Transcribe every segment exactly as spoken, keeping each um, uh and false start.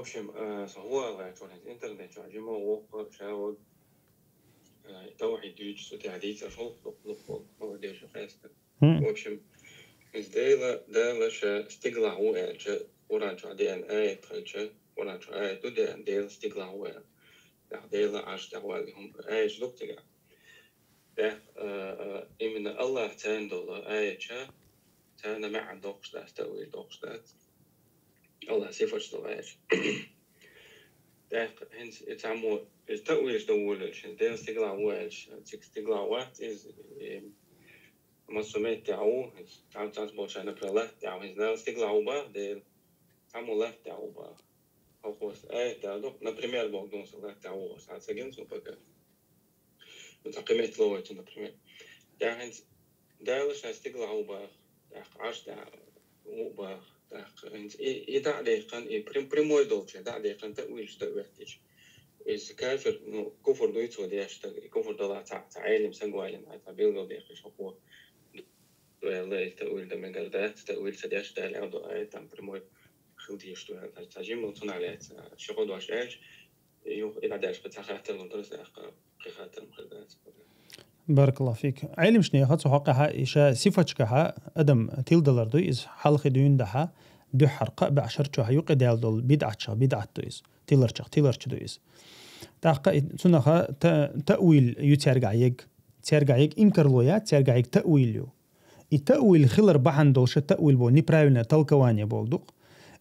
общем, э, со гӀолла чура интернет чу жима воккха шаваг, э, тавхьид дуьйцу, цу тӀехь дийца шолгӀа дукха, дукха, молодежь хеста. Мгм. В общем, из Дела, Дала ша стигалахь ву аьлча, Къуръан чу деана аят хилча, Къуръан чу аят ду деана, Дела стигалахь ву аьлла. ТӀаккха Дела Ӏарш тӀехь валли хӀума аят ду цигахь. ТӀаккха, э, э, именно Аллахь царна долу аят ша, царна маьӀна доккхуш дац, таъвил доккхуш дац. Аллахь сифаташ долу аят ша. ТӀаккха хӀинца и цхьаммо, иза таъвилаш дан волавелча, хӀинца Дела стигалахь ву аьлча, цига стигалахь вац иза, и массо меттехь ву, хӀинца цхьацца болчарна, например, латта тӀехь ву, хӀинца Дала стигалахь ву баха Дела, цхьаммо латта тӀехь ву баха. Хьо кхоьца аят Дала ду, например, боху дуьйна сан латта тӀехь ву, сан ца гина сан пока. Ну, цхьа кхин меттиг ловуьйту, например. ТӀаккха хӀинца Дала ша стигалахь ву баха, тӀаккха Ӏарш тӀехь ву баха, тӀаккха хӀинца и, и дӀа а дехкан, и прям-, прямой долчу дӀа а дехкан, таъвилаш дан а хӀоьттича. Иза кафир, ну, куфр дуй цо деш, так, и куфр далахь цхьа, цхьа Ӏелам саг валийна, цхьа билгал дехкаш хӀокхо. Ваьлла, и таъвил дан мегар дац, таъвил ца деш, Дала аьлла ду аят, там прямой хила дезаш ду аьлла. Цхьа жимма цунах лаьцна, ши-кхо дош аьлча, юха и дӀадаьлча, кхин цхьа хаттар лур дара, тӀаккха кхин хаттар ма хир дац. Баракаллаху фик. Ӏелимашна яха цу хьокъехьа, и ша сифаташкахьа адам тиладалар ду, иза хьалхе дуьйна дахьа, дуьххьара кхаа бӀе шарчохьа юкъе даьлла долу бидӀатчех бидӀат ду иза. Тиларчех тиларча ду иза. ТӀаккха и цунаха та-, таъвил ю цаьргахь ег. Цаьргахь ег инкарло яц, цаьргахь ег таъвил ю. И таъвил хилар бахьана долуша таъвил бо, неправильное толкование болу дукъ.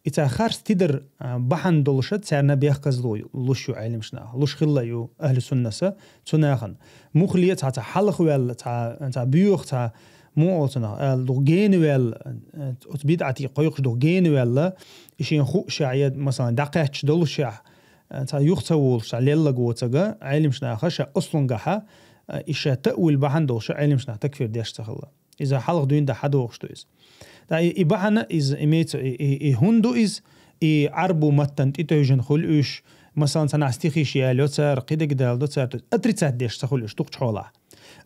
И цхьа харц тидар, а, бахьана долуша царна бехказло ю, луш ю Ӏелимашна, луш хилла ю ахьлу суннаса, цу нахана. Мухле цхьа, цхьа хьалха ваьлла, цхьа, цхьа боьха, цхьа муха олу цунах, ала дукха гена ваьлла, а, оцу бидӀатий кхойкхуш дукха гена ваьлла, и шен хууш а я, масалан, дӀакхаьчча долуш а, а, цхьа юха ца волуш, цхьа леллаг воцага, Ӏелимашнаха ша ослунгахьа, а, и ша таъвил бахьана долуша Ӏелимашнах такфир деш ца хилла. Иза хьалха дуьйна дан хьадохуш ду иза. ТӀа и, и бахьана иза имеется, и, и, и хӀун ду иза, и Ӏарбу маттан тӀетевжина хуьлу уьш, масалан, цхьанахь стихиш ялайо цара, кхидерг даладо цара, то есть отрицать деш ца хуьлу уьш дукхачу хьолахь.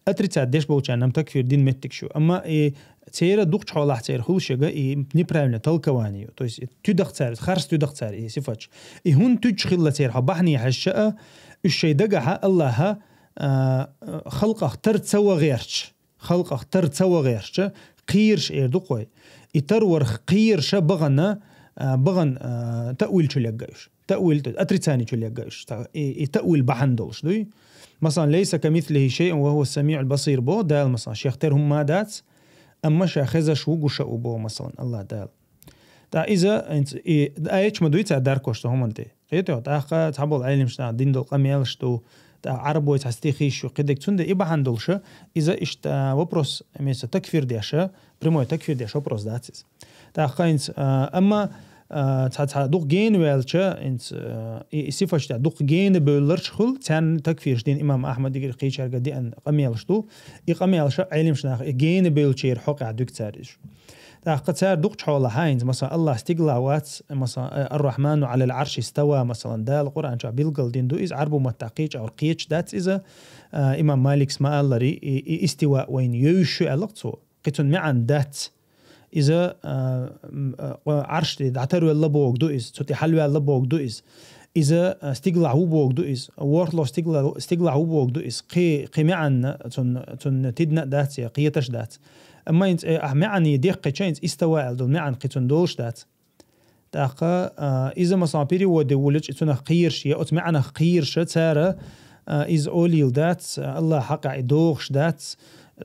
Отрицать деш болчарна-м такфир дина меттигаш ю. Амма и церан дукхачу хьолахь церан хуьлуш яга и неправильное толкование ю. То есть и туьдах цара, харц туьдах цара и сифаташ. И хӀун туьдуш хилла церан хьо бахьане хьаьжча а, уьш шайн дагахьа Аллаха, а, халкъах тар ца ван гӀерташ. Халкъах тар ца ван гӀерташ, кхийраш эр ду-кх вай. И тар варх кхийрша бахана, а, бахана, а, таъвил чу легга уьш. Таъвил, отрицание чу легга уьш. Та-, и, и таъвил бахьана долуш дуй. Масалан, «Лейса камислихи шайъун ва хӀува самиъул басир» бо, Дала, масалан, шех тера хӀумма дац, амма ша хезаш ву, гуша ву бо, масалан, Аллах Дала. ТӀа иза, инц-, и, аяташ ма дуй цара даркош ца хӀуманна тӀе. Кхетий, тӀаккха цхьаболу Ӏелимашна дина долу къамелаш ду, тӀа Ӏарбой цхьа стихиш ю, кхидерг цунда и бахьана долуша, иза иштта вопрос, имеется, такфир деша, прямой такфир деша вопрос дац иза. ТӀаккха инц, а, амма, а, цхьа, цхьа дукха гена ваьлча, инц, а, и, и сифаташ тӀехь дукха гена бевлларш хуьлу, царна такфирш дина имам Ахьмад дигира кхечаьрга деана къамелаш ду, и къамелаша Ӏелимашнаха и гена бевллачеран хьокъехь дуьгу цара иза. ТӀаккха цара дукхачу хьолахьа хӀинца, масалан, Аллах стигалахь вац, масалан, «Ар-Рахьману Ӏалал Ӏарши става», масалан, Дала Къуръан чохь билгал дина ду, иза Ӏарбу маттахь кхечӀагӀур кхеташ дац иза, а, имам Маликс ма-аллари, и, и истива вайна евзаш ю аьлла-кх цо. Кхин цунна маьӀна дац. Иза, а, м, а, Ӏарш тӀе дӀатарвелла бохург ду иза, цу тӀе хьалаваьлла бохург ду иза. Иза, а, стигалахь ву бохург ду иза, ворхӀло стигла-, стигалахь ву бохург ду иза. Кхин, кхин маьӀна цунна, цунна тидна а дац, я кхеташ а дац. Амма хӀинца, э, ахь маьӀне дехкхича, хӀинца истава аьлла долу маьӀна кхин цунна долуш дац. ТӀаккха, а, иза, масалан, переводе вулича, и цунах кхийраш, я оцу маьӀнах кхийраш цара, а, иза олийла дац, Аллах хьакъехь и догӀуш дац.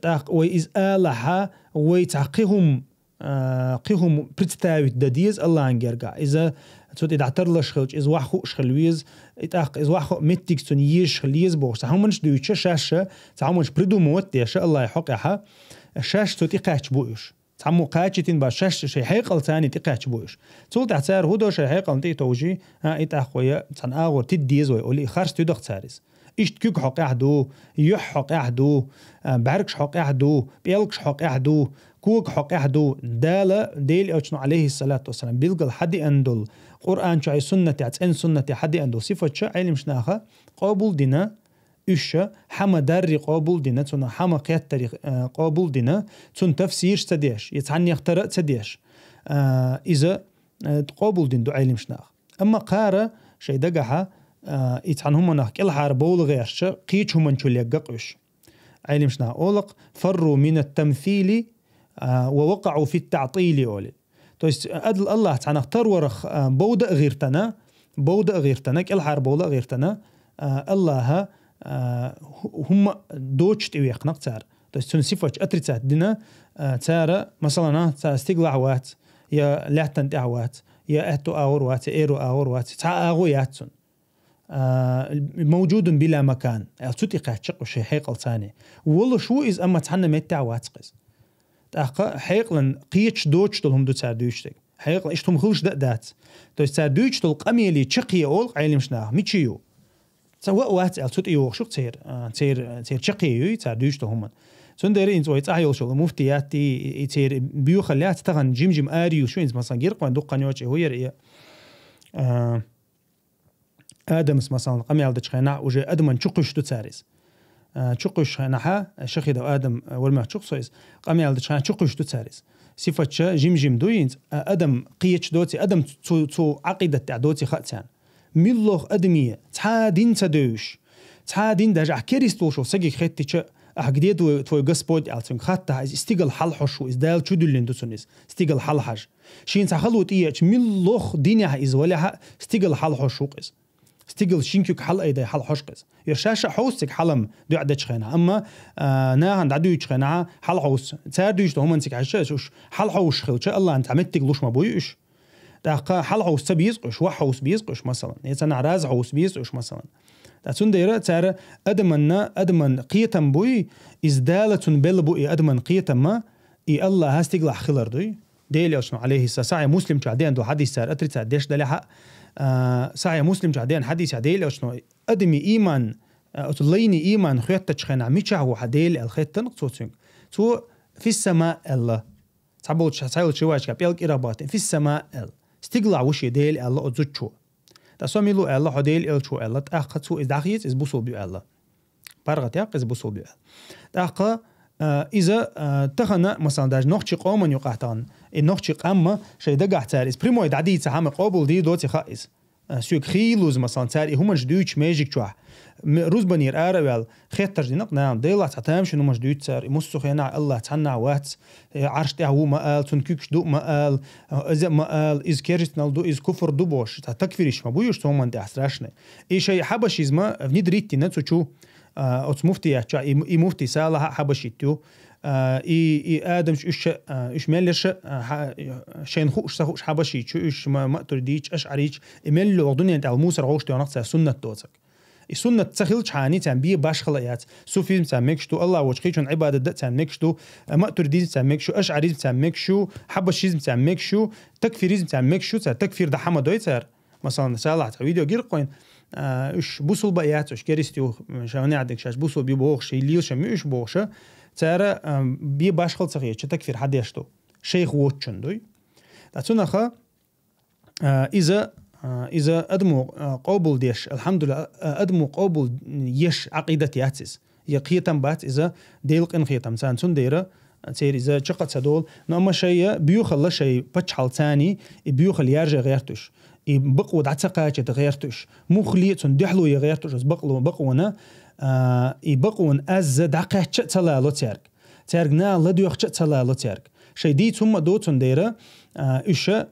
ТӀаккха вай иза алахьа, вай цхьа кхин хӀума, а, кхин хӀума представить дан деза Аллахьан гергахь. Иза цу тӀе дӀатарлаш хилча, иза ваха хууш хила веза, и тӀаккха иза ваха хуу меттиг цунна езаш хила еза бохуш. Цхьа хӀуманаш дуьйцуша шаьш, цхьа хӀуманаш придумывать деша Аллахьан хьокъехьа, шаьш цу тӀе кхаьчна бу уьш. Цхьаммо кхачийтина бац, шаьш шайн хьекъал царний тӀе кхаьчна бу уьш. Цул тӀаьхьа цара хӀун до шайн хьекъална тӀе а товжий, а, и тӀаккха вай цхьана агӀор тидда деза вай, олий, харц туьдах цара иза. Иштта куьг хьокъехь ду, юьхь хьокъехь ду, а, бӀаьргаш хьокъехь ду, пӀелгаш хьокъехь ду, кога хьокъехь ду. Дала, Делан Элчано, Ӏалайхиссалату вассалам, билггал хьадеана долу, Къуръан чохь, суннатехь, цӀена суннатехь хьадеана долу сифаташ Ӏелимашнаха къобал дина, уьш хьама дарри къобал дина, цунах хьама кхеттари, а, къобал дина, цунна тафсирш ца деш, я цхьаннех тара а ца деш, а, иза, а, къобал дина ду Ӏелимашнаха. Амма кхара шайн дагахьа, а, и цхьана хӀуманах кӀелхьара бовла гӀертача, кхечу хӀуманчу легга къуьш. Ӏелимаш наха олакх: «Фарру минат тамсили, а, ва вакъаӀу фит таӀтили», олий. То есть, адл Аллах цхьанах тарварах, а, бовда а гӀиртана, бовда а гӀиртана, кӀелхьара бовла а гӀиртана, а, Аллаха, а, хӀу-, хӀумма доцуш тӀевехнакх цара. То есть, цуьнан сифаташ отрицать дина, а, цара, масалана, цара стигалахь вац, я лаьттан тӀехь вац, я аьтту агӀор вац, я эру агӀор вац, цхьа агӀо яц цунна. А, мавжудун била макан, аьлла, цу тӀе кхаьчча къуьш шайн хьекъал царна. Волуш ву иза, амма цхьанна меттехь вац-кх иза. ТӀаккха хьекъалан кхеташ доцуш долу хӀума ду цара дуьйцуш дерг. Хьекъал иштта хӀума хуьлуш дан а дац. То есть цара дуьйцуш долу къамеле чаккхе олу Ӏелимаш наха, мича ю? Цхьа ваъ вац аьлла, цу тӀе йогӀуш ю церан, а, церан, церан чаккхе ю цара дуьйцуш долу хӀуманна. Цундела хӀинца вай цӀахь йолуш йолу муфтият и, и церан боьхалла яц тахана жим-жим ари юлуш ю, хӀинца, масалан, гира-кх вайн дукха хан йоцуш и хӀу яра и, а, Адамас, масалан, къамел дечу хенахь уже адаман чу кхуьйсуш ду цара иза. А, чу кхуьйсучу хенахьа, Шахидов Адам, а, Вармехчух со иза, къамел дечу хенахь чу кхуьйсуш ду цара иза. Сифатча жим-жим ду хӀинца, а, адам кхеташ доций, адам цу, цу Ӏакъидат тӀехь доций хаьа царна. Муьлхха адаме цхьа а дин ца девзаш, цхьа а дин, даже ахь керист волуш волу сагига хеттича, ахь где твой, твой Господь аьлла цуьнга хаттахь, иза стигала хьалахьош ву, иза Дала чу дуьллина ду цунна иза, стигала хьалахьажа. Шена цхьа хало тӀееача, муьлхха динехь иза валехьа, стигала хьалахьош ву-кх иза. Стигала шин куьг хьалаайдай хьалахьош-кх иза. Йо, ша-ша хьовса цига хьалам дуьхьа дечу хенахь, амма, а, нахана дӀадуьйчу хенахь хьалахьовса. Цара дуьйцу хӀуманна цига хьаьжча, уьш хьалахьовсуш хилча, Аллахьна цхьа меттиг луш ма буй уьш. ТӀаккха хьалахьовса ца беза-кх уьш, ваьхьа хьовса беза-кх уьш, масалан. Я цхьанахь раза хьовса беза-кх уьш, масалан. Ткъа цундела цара адаманна, адаман кхетам буй, иза Дала цунна белла бу и адаман кхетам, и Аллаха стигалахь хилар дуй. Делан Элчано, алейхиссалам, Сахьихь Муслим чохь деана долу хьадис цара отрицать деш далехьа, а, Сахьихь Муслим чохь деана хьадисехь Делан Элчано, адамийн ийман, а, оцу лайнийн ийман хоьттачу хенахь мичахь ву хьан Дела аьлла хеттина-кх цо цуьнга. Цо: «Фиссама», аьлла. Цхьаболчу, цхьайолчу риваяташкахь пӀелг кӀирах бахийтина, «Фиссама», аьлла. Стигалахь ву шен Дела аьлла оцу зудчо. Ткъа со мила ву аьлла, хьо Делан Элча ву аьлла, тӀаккха цо иза дӀахеца, иза бусулба ю аьлла. ПаргӀат яккха иза бусулба ю аьлла. ТӀаккха, а, иза, а, тахана, масалан, даже нохчийн къоман юкъахь тахана, и нохчийн къам а шайн дагахь цара иза прямой дӀадийца хьама къобал дийр доций хаьа иза. А, соьга хийлуза, масалан, цара и хӀуманаш дуьйцучу межиг чохь. М-, рузбанера ара а ваьлла, хеттарш дина-кх нахана, Делахь цхьа тамашийна хӀуманаш дуьйцу цара, и муссо а хенахь Аллах цхьаннахь вац, э, Ӏарш тӀехь ву ма ала, цунна куьгаш ду ма ала, э, иза а ма ала, иза керстанал ду, иза куфр ду бохуш, цхьа такфириш ма буй уьш цу хӀуманна тӀехь страшный. И шайн хьабашизма внедрить дина цу чу, а, оцу муфтият чохь, и, и муфтий Салахь а хьабашит ю, а, и, и адамаш уьш ша, а, уьш мел ша, а, хьа-, шайна хууш, ца хууш хьабашийчу, уьш ма-, матуридийчу, ашъарийчу, и мел лоху дуьнен тӀехь мусар гӀовш тоьхна-кх цара суннат доцург. И суннат ца хилчхьана, царна бен башхала а яц. Суфизм царна мегаш ду, Аллах воцу кхечун Ӏибадат дан царна мегаш ду, а, матуридизм царна мегаш ю, ашъаризм царна мегаш ю, хьабашизм царна мегаш ю, такфиризм царна мегаш ю, цара такфир дан хьама дой цара. Масалан, Салахь цхьа видео гира-кх вайна, а, уьш бусулба а яц, уьш керист ю, ша ванехь дерг шаьш бусулба ю бохуш, и лелаш ма ю уьш бохуша, цара, а, бен башхала ца хеташ, такфир хьадеш ду. Шайх воцучун дуй. Ткъа цунаха, а, иза, а, иза адамо, а, къобал деш, алхьамдулиллах, а, адамо къобал еш Ӏакъидат яц иза. Я кхетам бац иза, Делан къинхетам царна, цундела церан иза чекх а ца долу. Но амма шайн боьхалла шайн паччахьалла царний, и боьхалла яржа гӀерташ, и бакъо дӀа ца кхачийта гӀерташ, муххале а цунна дуьхьало ян гӀерташ оцу бакъо-, бакъонна, а, и бакъонан аз дӀакхаьчча а ца лало цаьрга. Цаьрга наха ладоьгӀча а ца лало цаьрга. Шайн дийца хӀумма а доцун дера, а, уьш, а,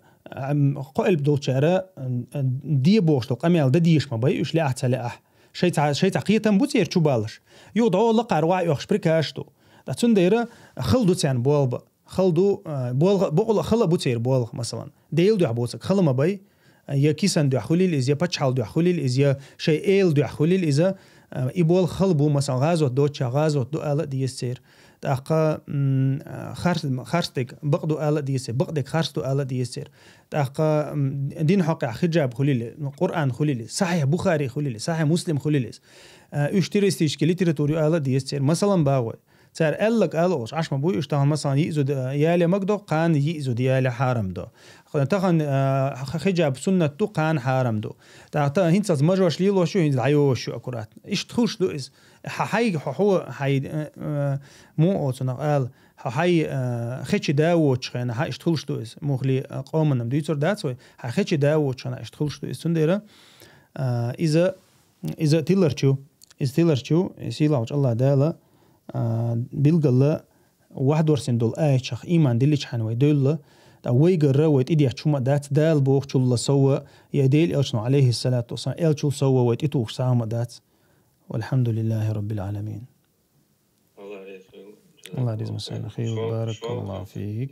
м, кхо элп долчара, а, а, де бохуш долу къамел дан дезаш ма бай уьш, лаахь а ца лаахь. Шайн цхьа, шайн цхьа кхетам бу церан чу баллаш. Юха дӀо лакхара охьа оьхуш прикаш ду. Ткъа цундела хала ду царна болба. Хала ду, а, болх, бакъала хала бу церан болх, масалан. Делан дуьхьа боцург хала ма бай. Я кисан дуьхьа хуьлийла иза, я паччахьалла дуьхьа хуьлийла иза, я шайн эла дуьхьа хуьлийла иза. А, и болх хала бу, масалан, гӀазот доцучохь гӀазот ду ала а деза церан. ТӀаккха, м, а, харц, харц дерг бакъ ду ала а деза церан, бакъ дерг харц ду ала а деза церан. ТӀаккха, м, дин хьокъехь хиджаб хуьлийла, Къуръан хуьлийла, Сахьихь Бухари хуьлийла, Сахьихь Муслим хуьлийла иза. А, уьш террористический литература ю ала а деза церан. Масалан, боху вай. Цара аьлларг ала оцу Ӏаш ма буй уьш, тахана, масалан, йиъ зуда яле мегадо, кхана йиъ зуда яле хьарам до. Тахана, а, х-, хиджаб суннат ду, кхана хьарам ду. ТӀаккха хӀинцалц мажош лелош ю, хӀинца дӀайош ю аккуратно. Иштта хуьлуш ду иза. Хьо хьайга, хьо, хьо, хьай, э, э, муха оцунах ала, хьо хьай, э, хечи да воцучу хенахь, хьан иштта хуьлуш ду иза. Мухли, э, къоманна дуьйцур дац вай, хьан хечи да воцучу хенахь иштта хуьлуш ду иза. Цундела, э, иза, иза тиларчу, иза тиларчу, и сийлахьчу Аллах Дала, э, билгала вахдорсина долу аятах ийман дилличхьана вай девлла, ткъа вайгара вай тӀедетташ хӀума дац, Дала бохучулла сов, я Дела элчано, алейхиссалату вассалам, элчул сов вай тӀетухуш цхьа хӀума дац. Валхьамдулиллахи Раббил Ӏаламин. Аллах реза хуьлда. Аллах реза хуьлда. Шо-, шо-, баракаллаху фик.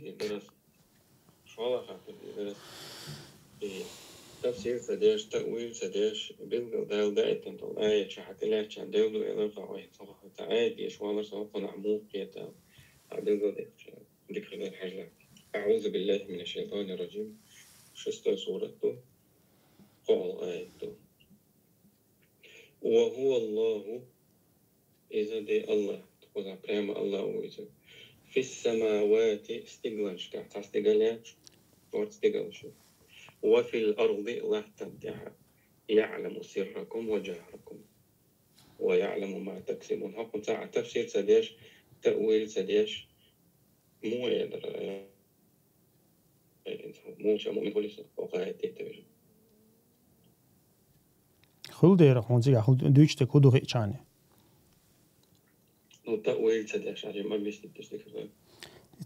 ШолгӀа хаттар дара. И тафсир ца деш, таъвил ца деш, билггал Дала даийтина долу аят ша хьан тӀелаьцча девлла элира тхо вай. Цхьа аят деш валар со кхунах муха кхета. Хьан билггал дехча, дика хилар хьажа. أعوذ بالله من الشيطان الرجيم. Шестой сурат ду. КхоалгӀа аят ду. وهو الله. Иза де Аллах, тхуза прямо Аллах ву иза. في السماوات, стигланашкахь цхьа стигал яц, шорта стигалш. وفي الأرض, латтан тӀехь. يعلم سركم وجهركم. ويعلم ما تكسبون. ХӀокхунца а тафсир ца деш, таъвил ца деш, муха эдара? Муха муъмин хуьлу иза, хӀокху аят тӀе тевжа. Хила дера хьуна цигахь хила дуьйцуш дерг хӀун ду хиъча а. Ну, таъвил ца деш, хьажа ма биститташ дика хила.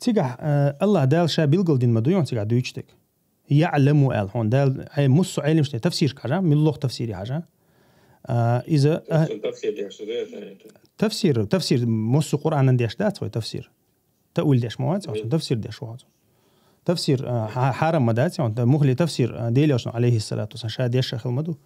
Цигахь, э, Аллах Дала ша билгал дина ма дуй хьуна цигахь дуьйцуш дерг. يعلم аьлла хьуна Дала, хьайн массо а Ӏеламчу де тафсиршка хьажа, муьлхха тафсире хьажа. А, иза, а, Цуьнан тафсир деш ду, да, это? Тафсир, тафсир, массо а Къуръанан деш дац вай тафсир. Таъвил деш ма вац, Мгм. Тафсир деш вац. Тафсир, а, хьа-, хьарам ма дац, мухли тафсир, а, Дела элчано, алейхиссалату вассалам, ша деш хила ма ду.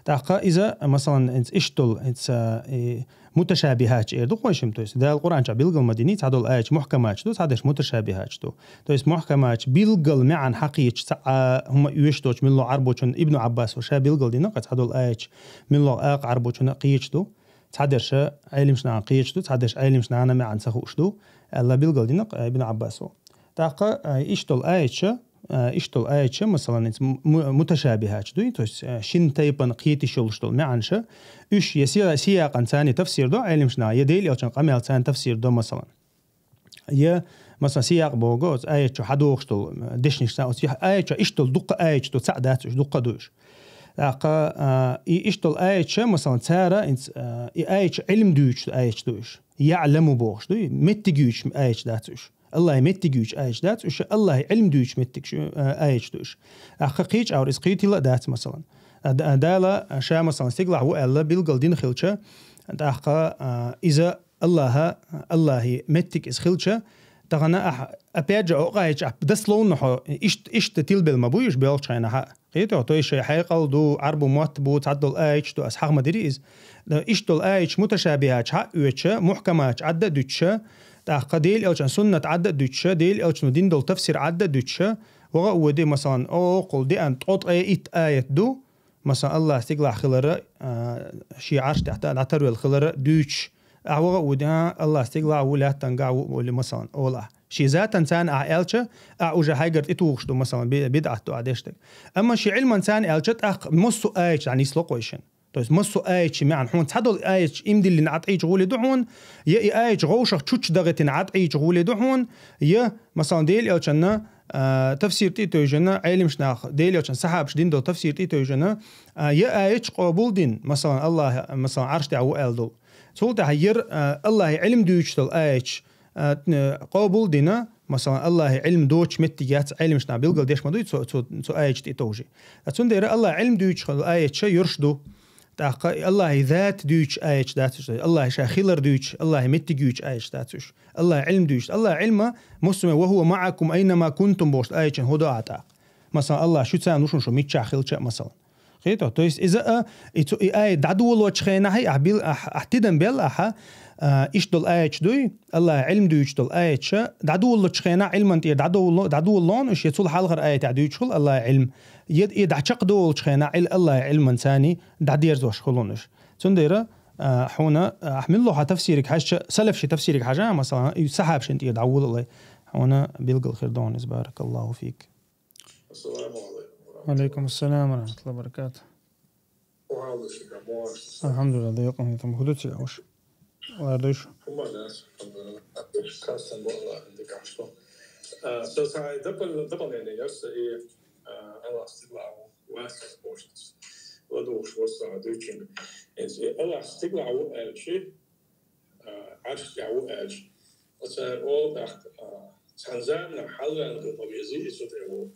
ТӀаккха иза, масалан, инца иштта долу, инца, и, муташабихаташ эр ду кхойшим, то есть Дала Къуръан чохь билгал ма дини, цхьадолу аяташ мухкаматаш ду, цхьадерш муташабихаташ ду. То есть мухкаматаш билгал маьӀна хьан кхеташ цхьа а хӀума оьшуш доцуш муьлхха Ӏарбочунна, Ибну Ӏаббасо ша билгал дина, кхин цхьадолу аяташ муьлхха акха Ӏарбочунна кхеташ ду. Цхьадерш Ӏеламчу нахана кхеташ ду, цхьадерш Ӏеламчу нахана маьӀна ца хууш ду, аьлла билгал дина, э, Ибн Ӏаббасо. ТӀаккха, э, иштта долу аяташ, э, иштта долу аяташ, масалан, иза му-, му-, муташабихаташ дуй, то есть, э, шина тайпана кхеташ йолуш долу маьӀнаш, уьш я сия-, сиякъан царна тафсир до Ӏеламчу наха, я Дела элчан къамел царна тафсир до, масалан. Я, масалан, сиякъ боху, оцу аят чу хьадохуш долу, э, дешнаш цхьа, оцу аят чу иштта долу дуккха аяташ ду, цхьаъ дац уьш, дуккха ду уьш. ТӀаккха, а, и иштта долу аяташ, масалан, цара, инц-, а, и аяташ Ӏилм дуьйцуш аяташ ду уьш. يعلم бохуш ду, меттиг юьйцуш аяташ дац уьш. Аллахьи меттиг юьйцуш аяташ дац уьш, Аллахьи Ӏилм дуьйцуш меттиг шу-, а, аяташ ду уьш. ТӀаккха кхечу агӀор иза кхетийла а дац, масалан. А, да-, Дала ша, масалан, стигалахь ву аьлла билгал дина хилча, тӀаккха, а, иза Аллаха, Аллахьи меттиг иза хилча, тахана ахь, опять же, окъа хьаьчча, ахь дословно хьо, ишт-, иштта тилбелла ма буй уьш боьлхучу хенахь а. Кхетий хьо, то есть шайн хьекъал ду, Ӏарбу мотт бу, цхьадолу аяташ ду, аса хьаха ма дирий иза. Иштта долу аяташ муташабихаташ хьаъ оьцуша, мухкаматаш Ӏадда а дуьтуша, тӀаккха Дела элчан суннат Ӏадда а дуьтуша, Дела элчано дина долу тафсир Ӏадда а дуьтуша, ваха а воьдий, масалан, оккхул деана ткъо ткъе итт аят ду, масалан, Аллах стигалахь хилара, а, шен Ӏарш тӀехь дӀатарвелла хилара дуьйцуш. Ахь ваха а ву, а, Аллах стигалахь ву, лаьттангахь ву, олий, масалан, олахь. Шен затан царна ахь аьлча, ахь уже хьайгара тӀетухуш ду, масалан, би-, бидӀат ду ахь деш дерг. Амма шен Ӏилман царна аьлча, тӀаккха массо а аяташ дӀанисло кхойшина. То есть массо а аяташ маьӀна хьуна цхьадолу аяташ имдиллина ӀатӀийча гӀоле ду хьуна, я и аяташ гӀовшах чучча дагӀитина ӀатӀийча гӀоле ду хьуна, я, масалан, Дела элчанна, а, тафсир тӀе а тевжина, Ӏеламчу нах, Дела элчан сахьабаш дина долу тафсир тӀе а тевжина, а, я аяташ къобул дина, масалан, Аллах, масалан, Ӏарш тӀехь ву аьлла долу. Цул тӀаьхьа яра, а, Аллахьи Ӏилм дуьйцуш долу аяташ, а, т-, а, къобул дина, масалан, Аллахьи Ӏилм доцуш меттиг яц, Ӏеламчу нах билгал деш ма дуй, цу, цу, цу аяташ тӀе товжий. А цундела Аллахьи Ӏилм дуьйцуш долу аяташ йоьрш ду. ТӀаккха Аллахьи зат дуьйцуш аяташ дац уьш, Аллахьи ша хилар дуьйцуш, Аллахьи меттиг юьйцуш аяташ дац уьш. Аллахьи Ӏилм дуьйцуш. Аллахьи Ӏилма, муслиме, «Ва хӀува маӀакум айна ма кунтум» бохуш аятан хӀун до а тӀаккха. Масалан, Аллах шу царна ву шуна, шу миччахь хилча а, масалан. Кхетий хьо, то есть иза а, и цу, и аят дӀадолочу хенахь, ахь бил-, ахь, ахь тидам белла ахьа, а, иштта долу аяташ дуй, Аллахьи Ӏилм дуьйцуш долу аяташ, дӀадолочу хенахь Ӏилман тӀера дӀадоло-, дӀадоллон уьш, я цул хьалхара аятехь дуьйцуш хуьлу Аллахьи Ӏилм, я и дӀачекхдолучу хенахь Ӏил-, Аллахьи Ӏилман царна дӀадерзош хуьлун уьш. Цундела А, хьона, а, ахь милла хьа тафсириг хьаьжча, салаф ши тафсириг хьажа, масалан, и сахьаб шин тӀера дӀавулла алай. Хьона билгал хир дон из, баракаллаху фик. Ассаламу алейкум. Ва алейкум ассалам ва рахматуллахи ва баракатух. Алхамдулиллах, да якъам хитам худуци ауш. Лардуш. Хуманас, кастан бо Аллах, дикашто. А, со сай допол-, дополнение яс и, а, Аллах стигла вас спорт. Ладуш вас дучинг. Эс, и Аллах стигла у элчи, а, арш я у элчи. Оцар ол так, а, цанзам на халван до повези и сутеву.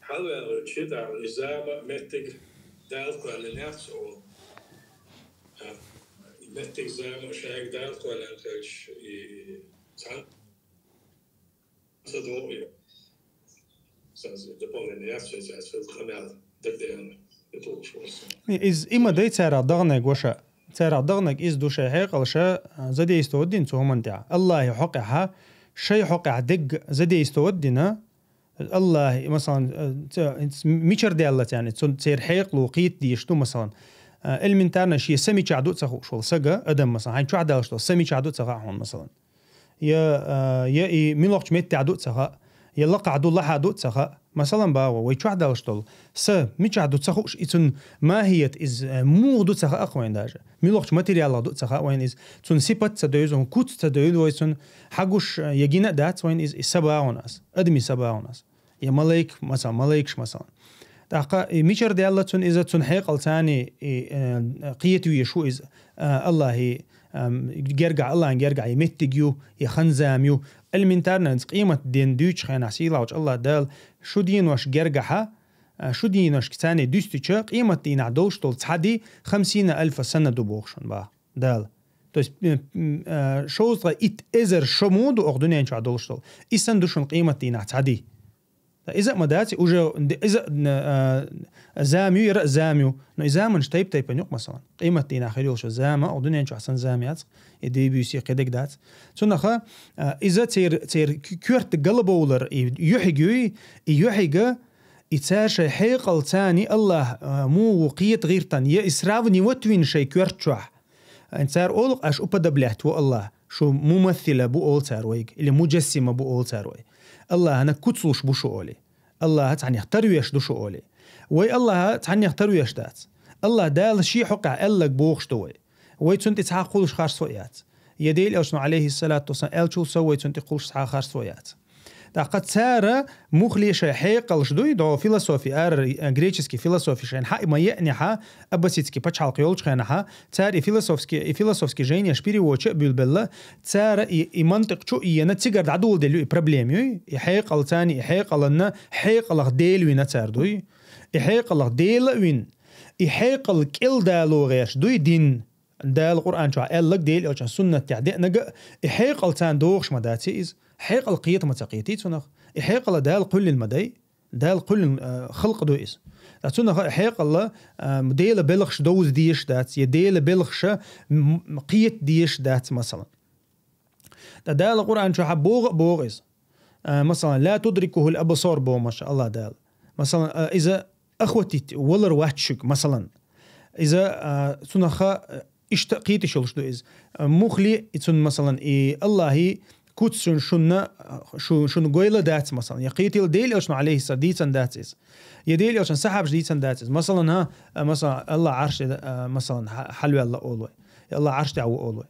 Халван чи да низама меттиг дал квалиняц ол. А, меттиг зама шаг дал квалиняц и цан садо и. Саз дополнение я сейчас, сейчас хамял дагден. Это уж. Из има дай цара дагнай гоша. Цара дагнаг из душе хьекъалша, а, задействовать дин цу хуман тя. Аллахи хьокъяха, шай хьокъяха дег задействовать дина. Аллахи, масалан, а, ца-, ц-, мичар дялла тяни, цун цер хьекълу къит диш ду, масалан. А, элементарно ши са мича ду цаху шул сага, адам, масалан, хайн чух дал что, са мича ду цаха хун, масалан. Я, а, я и милохч метте ду цаха, я лака ду лаха ду цаха. Масалан, баво, вай чух дал что, са мича ду цаху ш-, и цун махият из, а, мух ду цаха ахвайн даже. Милохч материал ду цаха вайн из, цун сипат ца дойзун, куц ца дойзун, вай цун хагуш, а, я гина дац вайн из, и сабаунас, адми сабаунас. Я малайк, масалан, малайкш, масалан. Таха и мичар дялла цун иза цун хьекъал цани и, э, къит виш у из, э, Аллахи, эм, герга, Аллахин герга и меттиг ю, и ханзам ю. Элементарно къимат ден дюч хена силауч Аллах дал, шу дин ваш гергаха, э, шу дин ваш цани дюстича, къимат дина долш дол цади хамсина альфа сана ду бохшун ба. Дал. То есть, э, м, э, шоузга ит эзер шому ду ох дунен чуа долш дол. Исан душун къимат дина цади. Да, иза ма даци, уже д-, иза, н-, а, замю, ира замю. Но и заман штайп тайпа нюк, масалан. Къимат дина хирил шо зама, о дунен чу асан зам яц, и дебюси къедек дац. Цунаха, а, иза цер, цер кю-, кюрт галабоулар, и юхигюй, и юхига, и цар шай хьекъал цани Аллах, а, му ву къиет гъиртан, я и сравнивать вин шай кюрт чуах. Ан цар олук аш уподоблять ву Аллах, шу мумассила бу ол цар вайг, или муджассима бу ол цар вай. Аллахана куцлуш бу шу оли. Аллаха цхьанех тарвеш ду шу оли. Вай Аллаха цхьанех тарвеш дац. Аллах Дала ши хьокъа эллаг бохш ду вай. Вай цунти цхьа хулш харсо яц. Я Дел элшну алейхиссалату вассалам элчул со вай цунти хулш цхьа харсо яц. Тахка цара мухлиша хьекъалш дуй, до философи ар, э, греческий философи шайн хьа, ма яъни хьа, аббасидский пачхьалкъ йолчхена хьа, цар и философский, и философский жейнеш переводча бюлбелла, цара и, и мантык чу иена цигар дадул делю и проблем юй, и хьекъал цани, и хьекъаланна, хьекъалах делюйна цар дуй, и хьекъалах дела вин, и хьекъал кел дало геш дуй дин. Дала Къуръан чу эллаг Дел элчан суннат тя деънага, и хьекъал цан дохш ма даци из, хьекъал къиет ма ца къиети цунах, и хьекъала Дала къуллин ма дай, Дала къуллин, а, халкъ ду из. Та цунах и хьекъала, а, Дела белхш доуз диеш дац, я Дела белхша, м, м, къиет диеш дац, масалан. Та Дала Къуръан чу хьа богъ, богъ из. А, масалан, ла тудрикухул абсар бо, маша Аллах Дала. Масалан, а, иза охватить, валар вачшук, масалан. Иза, а, цунаха, а, ишта къитишулш ду из. А, мухли, и цун, масалан, и Аллахи куц шун шунна, а, шу-, шун гойла дац, масалан. Я къитил Дел элшну алейхиссалам дийцан дац из. Я Дел элшан сахабш дийцан дац из. Масалан, ха, а, масалан, Аллах арш, а, масалан, ха-, халвелла олой. Я Аллах арш тя ву олой.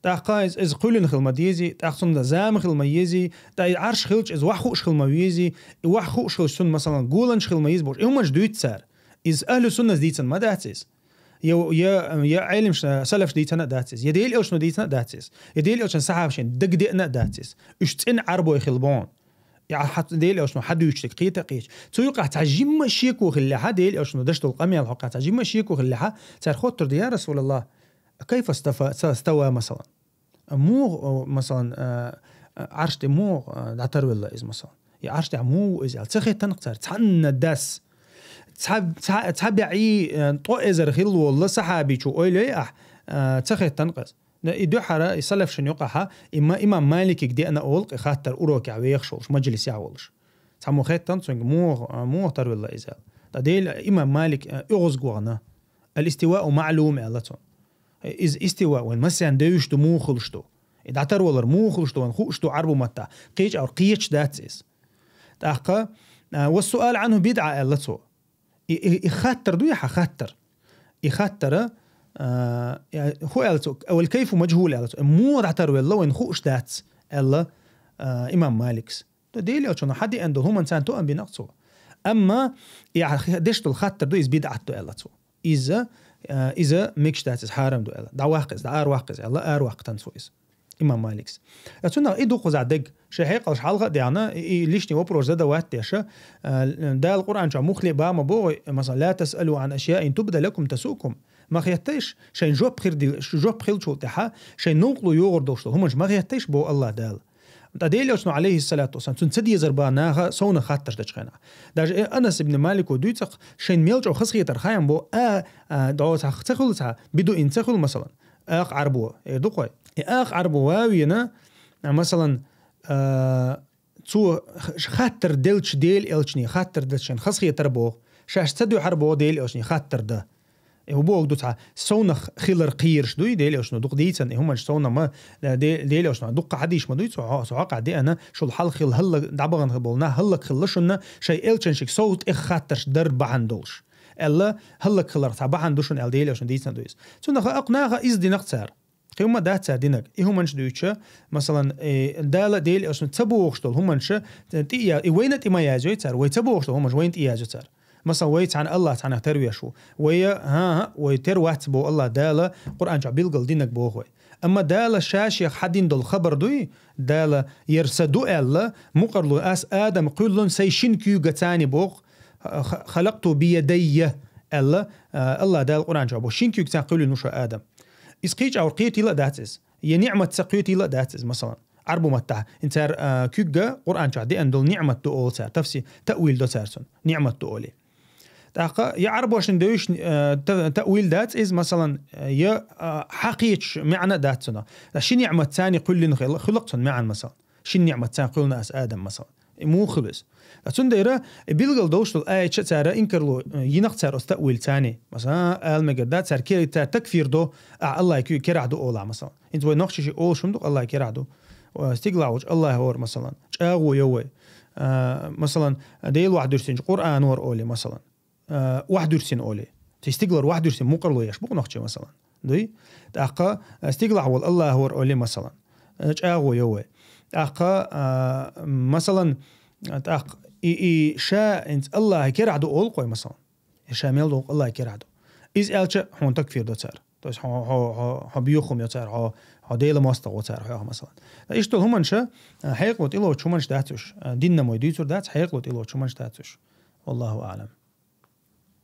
Тахка из, из къулин хилма дизи, тахсун да зам хилма ези, та и арш хилч из вахуш хилма вези, и вахуш хилч сун, масалан, гуланч хилма ез бош. И умаш дуйт цар. Из ахлю суннас дийцан ма дац из. Я, я, я айлим ш-, салафш дийцана дац из. Я Дел элшну дийцана дац из. Я Дел элшан сахабшин дагдеъна дац из. Уш цин арбой хилбон. Я хат Дел элшну хадуйч тек къита къич. Цуй къа ца жимма шеку хилля ха Дел элшну даш дол къамел хо къа ца жимма шеку хилля ха. Цар хоттур да, я Расулаллах. Кайфа стафа, са-, става, масалан. Мугъ, о, масалан, а, а, арште мугъ, а, датар велла из, масалан. Я арште мугъ из, ал цахе танк цар, цанна дас. Ца, ца, ца бяи, а, то эзер хил волла сахаби чу ойлей, а, а, цахе танк из. Да и духара, и салафшин юкъаха, има-, имам Маликик деана олк, и хаттар уроки а вех шолш, маджлис я волш. Ца му хеттан цунг мугъ, а, мугъ тар велла из ал. Да дел имам Малик, а, угъуз гугъана. Ал-истивау маълум, Аллах цун. Из истива вайн массен девиш ду, муха хуьлуш ду. И дӀатарвалар муха хуьлуш ду, вайн хууш ду Ӏарбу маттахь. Кхеча агӀор кхеташ дац иза. ТӀаккха, а, «والسؤال عنه بدعة», аьлла цо. И, и, и хаттар ду, яха хаттар. И хаттара, а, я, хӀу аьлла цо, «والكيف مجهول», аьлла цо. Муха дӀатарвелла вайн хууш дац, аьлла, а, имам Маликс. То Дела Элчано хьадеана долу хӀуманца тоам бина цо. Амма и хи-, деш долу хаттар ду, иза бидӀат ду, аьлла цо. Иза, а, иза мегаш дац, иза хьарам ду, аьлла. ДӀаваккха иза, дӀа араваккха иза, аьлла, араваккха тан цо иза. Имам Маликс. А цунах и ду кхузахь дерг. Шайн хьекъалш хьалха а деана, и, и лишний вопрос задавать деш, а, Дала Къуръан чохь муххале а бан ма боху, масала, «لا تسألوا عن أشياء إن تبد لكم تسؤكم». Ма хеттайша, шайн жоп хир ди-, жоп хиллачул тӀаьхьа, шайн новкъарло йогӀур долуш долу хӀуманаш ма хеттайша, боху Аллах Дала. Ткъа Дела Элчано, алейхиссалату вассалам, цунна ца дезар бан наха совнах хаттарш дечу хенахь. Даже э Анас ибн Малико дуьйцу-кх, шайн мел чӀогӀа хазахетар хаам бо, а, а, дӀо цхьа ца хуьлу цхьа, бидуин ца хуьлу, масалан, акха Ӏарбо, эр ду-кх вай. И акха Ӏарбо ван а вена, а, масалан, а, цо х-, хаттар делча Дела Элчане, хаттар делча шайн хазахетар боху, шаьш ца дуьхьар боху Дела Элчане хаттар дан. И хӀун боху ду цхьа, совнах хилар кхийраш дуй, Дела Элчано дукха дийцина, и хӀуманаш совнах ма, Де-, Дела Элчано дуккха хьадийш ма дуй, цо хьо-, цо хьакъахь деана, шул хьалха хилла хӀаллак-, дӀабахана болу нах хӀаллакьхилла шуна, шайн элчаншка сов тӀех хаттарш дар бахьана долуш. Аьлла, хӀаллакьхиларх цхьа бахьана ду шуна аьлла, Дела Элчано дийцина ду иза. Цунах акха наха иза динарг цара. Кхин ма дац цара динарг. И хӀуманаш дуьйцуш, масалан, э, Дала Дела Элчано ца бохуш долу хӀуманаш, э, тӀе а я-, и вайна тӀе ма язйой цара, вай ца бохуш долу хӀуманаш вайна тӀе язйо цара. Масалан, вай цхьаьна Аллах цхьаьнах тера веш ву. Вай, хӀан-хӀа, вай тера вац боху Аллах Дала, Къуръан чохь билггал динарг боху вай. Амма Дала ша-шех хьадина долу хабар дуй, Дала, яра сан ду аьлла, мукъарло ас Адам кхоьллина сайн шина куьйга царна боху, х-, х-, «خلقته بيدي», аьлла, а, Аллах Дала Къуръан чохь боху, шина куьйга царна кхоьллина ву ша Адам. Иза кхечу агӀор кхетийла а дац иза. Я ниъмат ца кхетийла а дац иза, масалан. Ӏарбу маттахь, хӀинца цара, а, куьйга Къуръан чохь деана долу ниъмат ду олу цара, тафси-, таъвил до цара цунна, ниъмат ду олий. ТӀаккха я Ӏарбошна девзаш, а, та-, таъвил дац иза, масалан, я, а, хьакхечу маьӀна а дац цунах. Ши ниъмат царна кхоьллина хила-, хуьлу-кх цунна маьӀна, масалан. Ши ниъмат царна кхоьллина ас Адам, масалан. И муха хуьлу иза? Ткъа цундела и билггал долуш долу аяташ а цара инкарло, э, йина-кх цара оцу таъвил царна. Масалан, ала мегар дац, цара ке-, цара такфир до, а, Аллахь куьйга керахь ду олахь, масалан. ХӀинца вай нохчаша олуш хӀума ду-кх, Аллахь керахь ду. Э, стигалахь волчу Аллахь вара, масалан. ЧӀагӀо йо вай. Э, масалан, Дела ваьхьа дуьрсинчу Къуръан вара олий, масалан. Э, ваьхьа дуьрсина олий. Ци стигалара ваьхьа дуьрсина мукъарло еш бу-кх нохчий, масалан. Дуй? ТӀаккха, э, стигалахь волу Аллахь вара олий, масалан. Э, чӀагӀо йо вай. ТӀаккха, э, масалан, э, тӀаккха и, и ша хӀинца Аллахь керахь ду олу-кх вай, масалан. И ша мел долу Аллахь керахь ду. Иза аьлча, хьуна такфир до цара. То есть хьо, хьо, хьо, хьо боьха хӀума йо цара, хьо, хьо Делан мостагӀа ву цара хьох, масалан. Иштта долу хӀуманаш, э, хьекъало тӀелоцу хӀуманаш дац уьш. Э, динна мо дуьйцур дац, хьекъало тӀелоцу хӀуманаш дац уьш. Валлаху аълам.